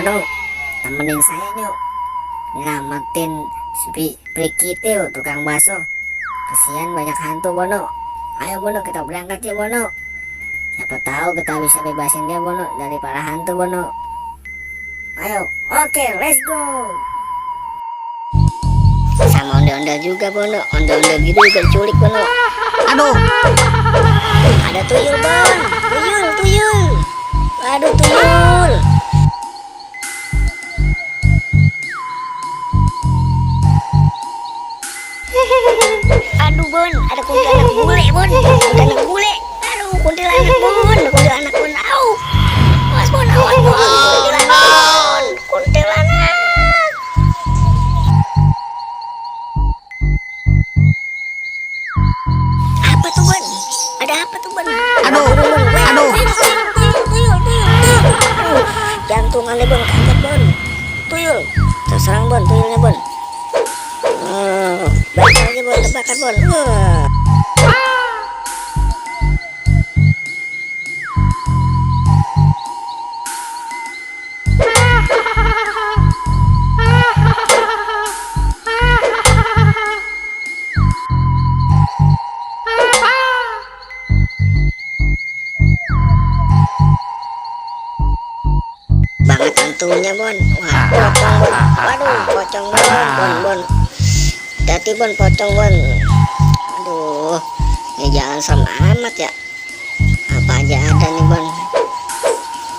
Bono, temenin saya yuk nyelamatin si Prikitio tukang bakso. Kasihan banyak hantu Bono. Ayo Bono, kita berangkat yuk Bono. Siapa tahu kita bisa bebasin dia Bono dari para hantu Bono. Ayo, oke, let's go. Sama ondel-ondel juga Bono. Ondel-ondel gitu juga diculik Bono. Aduh, ada tuyul Bon. Tuyul. Aduh, tuyul. Aduh Bon, ada kuntilanak bule Bon. Kuntilanak bule. Aduh, kuntilanak Bon. Kuntilanak Bon. Au. Awas Bon, awas Bon. Kuntilanak Bon. Kuntilanak. Apa tuh Bon? Ada apa tuh Bon? Aduh. Tuyul. Aduh, jantungannya Bon, kaget Bon. Tuyul. Terserang Bon, tuyulnya Bon. Bakar aja Bon, terbakar Bon. Banget hantunya Bon. Wah, pocong Bon. Waduh, pocong Bon. Hati Bon, pocong Bon. Aduh, ini jalan sama amat ya. Apa aja ada nih Bon.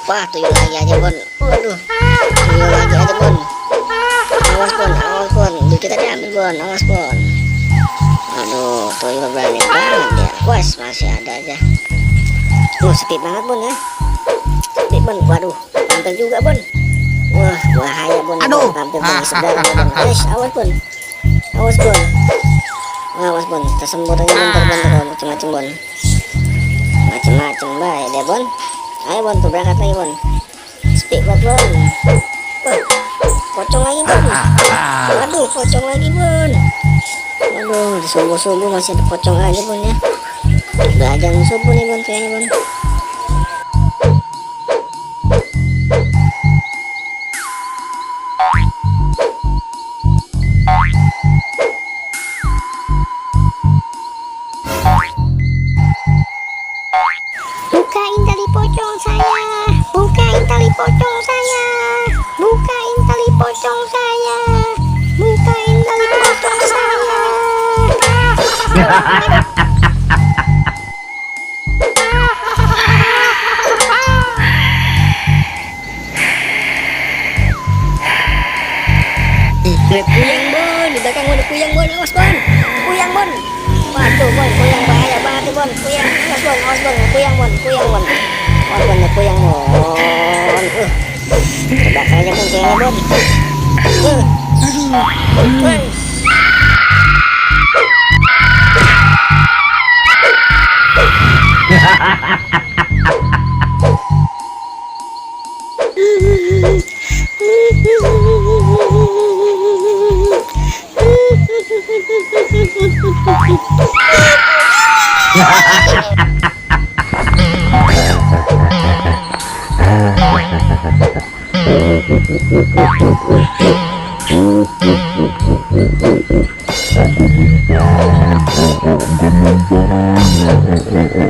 Wah, tuyul lagi aja Bon. Waduh, tuyul lagi aja Bon. Awas Bon. Duit kita diambil Bon, awas Bon. Aduh, tuyul berani banget ya. Wah, masih ada aja. Sepi banget Bon ya. Sepi Bon, waduh, tampil juga Bon. Wah, bahaya Bon. Aduh, tampil Bon, segar Bon. Awas Bon, tersembur aja Bon, macem-macem Bon. Macem-macem baik deh Bon. Ayo Bon, tuh berangkat lagi Bon. Speak banget Bon. Wah, pocong lagi Bon. Waduh, pocong lagi Bon. Waduh, di subuh-subuh masih ada pocong aja Bon ya. Udah azan subuh nih Bon kayaknya Bon. Bukain tali pocong saya. Bukain tali pocong saya. Bukain tali pocong saya. Bukain tali pocong saya. Kuyang Bon, di belakang Bon, kuyang Bon, awas Bon. Kuyang Bon. Waduh Bon, kuyang bahaya banget Bon. Kuyang, awas Bon, kuyang Bon. Awas Bon, kuyang Bon. Terbakar aja Bon, kuyangnya Bon.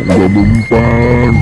Gak mempan.